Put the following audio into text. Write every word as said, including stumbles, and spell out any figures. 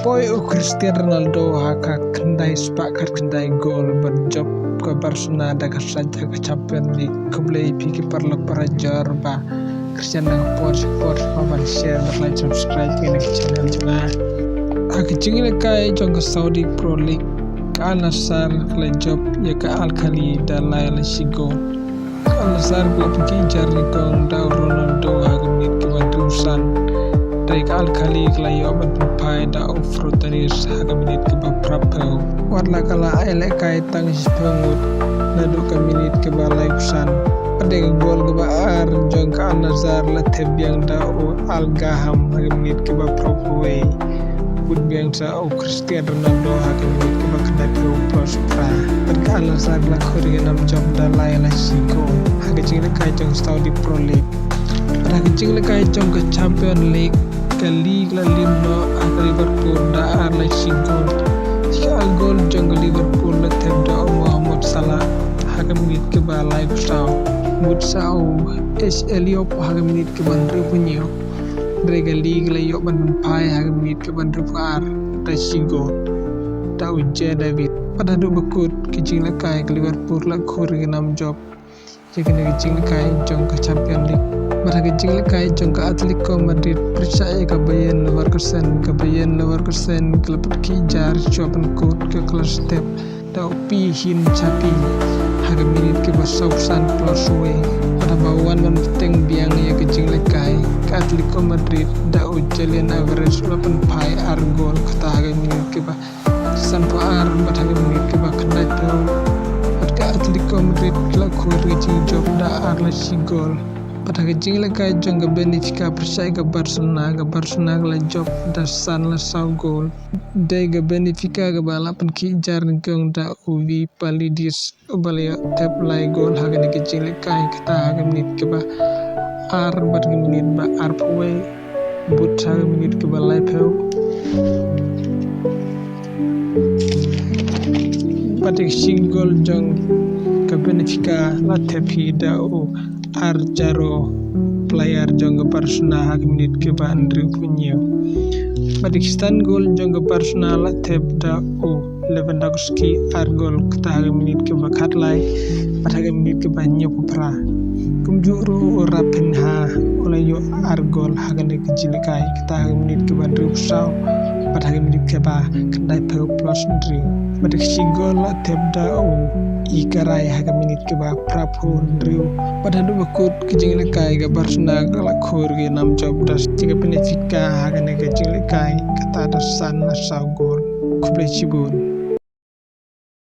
Poi u Cristiano Ronaldo ha ka khyndai spah khatkhyndai gol ban jop ka Barcelona da ka sait ha ka Champions League. Khublei phi ki paralok parajor ba Cristiano ka por sha por, sngewbha ban share bad like subscribe ïa ka channel jong nga. Ha ka jingïalehkai jong ka Saudi Pro League, ka Al Nassr ka la jop ïa ka Al Ahly da lai la shi gol. Ka Al Nassr ka la pynkhih jar nyngkong da u Ronaldo ha ka minit kaba hynriewphew san. Hynrei ka Al Ahly ka la ïoh ban pynphai da u Frontales ha ka minit kaba phraphew. Wat la ka la ïalehkai tang shiphew ngut naduh ka minit kaba laiphew san. Bad ka gol kaba ar jong ka Al Nassr la thep biang da u Al Ghahem ha ka minit kaba phraphew wei. Bud biang sa u Cristiano Ronaldo ha ka minit kaba khyndaiphew plus phra. Bad ka Al Nassr ka la khur ïa ka nam jop da lai la shi gol ha ka jingïalehkai jong Saudi Pro League. Bad ha ka jingïalehkai jong ka Champions League, ka Lille ka la lim noh ha ka Liverpool da ar la shi gol. Shi ar gol jong ka Liverpool la thep da u Mohamed Salah ha ka minit kaba laiphew saw. Bud sa u Ashley Young ha ka minit kaba hynriewphew hynñiew. Hynrei ka Lille ka la ïoh ban pynphai ha ka minit kaba hynriewphew ar da shi gol da u Djed David. Bad haduh ba kut ka jingïalehkai, ka Liverpool ka la khur ïa ka nam jop ïa kane ka jingïalehkai jong ka Champions League. Bad ha ka jingïalehkai jong ka Atletico Madrid pyrshah ïa ka Bayer Leverkusen, ka Bayer Leverkusen ka la pynkhih jar shuwa ban kut ka, ka la step da u Pi Hin Chapi ha ka minit kaba sawphew san plus wei. Bad haba wan ban bteng biang ïa ka jingïalehkai, ka Atletico Madrid da u Julian Alvarez u la pynphai ar gol, kata ha ka minit kaba sanphew ar bad ha ka minit kaba khyndaiphew. Bad ka Atletico Madrid ka la khur ka jingjop da ar la shi gol. Bad ha ka jingïalehkai jong ka Benfica pyrshah ïa ka Barcelona, ka Barcelona ka la jop da san la saw gol. Dei ka Benfica kaba la pynkhih jar nyngkong da u Vipalidis uba la ïoh thep lai gol ha kane ka jingïalehkai, kata ha ka minit kaba ar bad ka minit ba arphew wei. Bud ha ka minit kaba laiphew. Bad ka shi gol jong ka Benfica la thep hi da u Arjaro, player jong ka Barcelona, ha ka minit kaba hynriewphew hynñiew. Bad ka san gol jong ka Barcelona la thep da u Lewandowski, ar gol, kata ha ka minit kaba khatlai bad ha ka minit kaba hynñiewphew phra. Kumjuh ruh u Raphinha u la ïoh ar gol ha kane ka jingïalehkai, kata ha ka minit kaba hynriewphew saw bad ha ka minit kaba khyndaiphew plus hynriew. Bad ka shi gol la thep da u Icardi ha ka minit kaba phraphew hynriew. Bad haduh ba kut ka jingïalehkai, ka Barcelona ka la khur ïa ka nam jop da shi ka Benfica ha kane ka jingïalehkai, kata da san la saw gol. Khublei shibun.